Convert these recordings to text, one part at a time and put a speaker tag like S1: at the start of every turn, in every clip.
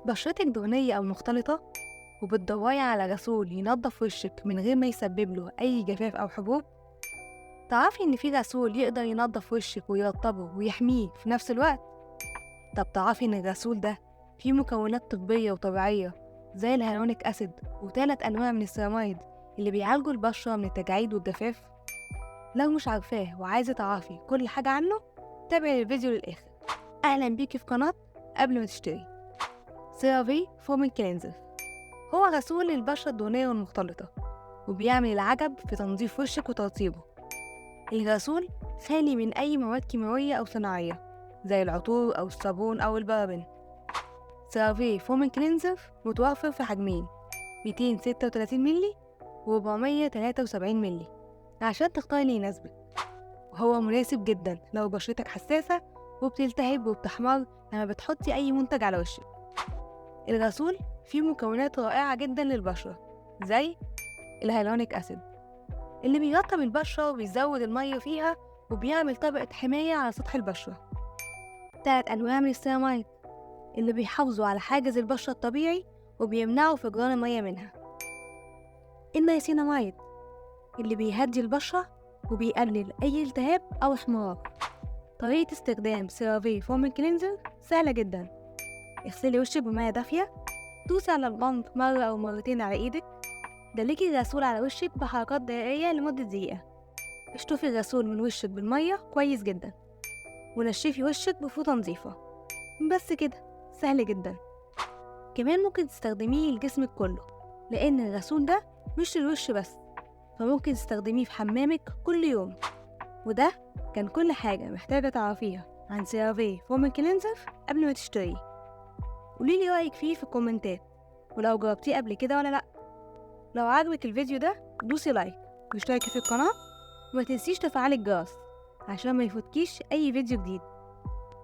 S1: بشرتك دهنية أو مختلطة وبتدوري على غسول ينظف وشك من غير ما يسبب له أي جفاف أو حبوب؟ تعرفي إن في غسول يقدر ينظف وشك ويرطبه ويحميه في نفس الوقت؟ طب تعرفي إن الغسول ده فيه مكونات طبية وطبيعية زي ال hyaluronic acid و3 أنواع من السيراميد اللي بيعالجوا البشرة من التجاعيد والجفاف؟ لو مش عارفاه وعايزة تعرفي كل حاجة عنه تابعي الفيديو للآخر. أهلا بيكي في قناة قبل ما تشتري. CeraVe Foaming Cleanser هو غسول للبشرة الدهنية والمختلطة، وبيعمل العجب في تنظيف وشك وترطيبه. الغسول خالي من أي مواد كيماوية أو صناعية زي العطور أو الصابون أو البارابين. CeraVe Foaming Cleanser متوفر في حجمين 236 ملي و 473 ملي عشان تختاري اللي يناسبك، وهو مناسب جدا لو بشرتك حساسة وبتلتهب وبتحمر لما بتحطي أي منتج على وشك. الغسول فيه مكونات رائعة جدا للبشرة زي ال hyaluronic acid اللي بيرطب البشرة وبيزود المية فيها وبيعمل طبقة حماية على سطح البشرة. 3 أنواع من السيراميد اللي بيحافظوا على حاجز البشرة الطبيعي وبيمنعوا فقدان المية منها. النياسيناميد اللي بيهدي البشرة وبيقلل أي التهاب أو احمرار. طريقة استخدام CeraVe Foaming Cleanser سهلة جدا. اغسلي وشك بمية دافية، دوسي على ال pump مرة أو مرتين على إيدك، دلكي الغسول على وشك بحركات دائرية لمدة دقيقة، اشطفي الغسول من وشك بالمية كويس جدا، ونشفي وشك بفوطة نظيفة. بس كده، سهل جدا. كمان ممكن تستخدميه لجسمك كله لأن الغسول ده مش للوش بس، فممكن تستخدميه في حمامك كل يوم. وده كان كل حاجة محتاجة تعرفيها عن CeraVe Foaming Cleanser قبل ما تشتريه. قوليلي رأيك فيه في الكومنتات، ولو جربتيه قبل كده ولا لأ. لو عجبك الفيديو ده دوسي like واشتركي في القناة، وما تنسيش تفعلي الجرس عشان ما يفوتكيش أي فيديو جديد.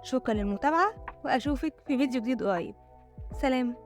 S1: شكرا للمتابعة، وأشوفك في فيديو جديد قريب. سلام.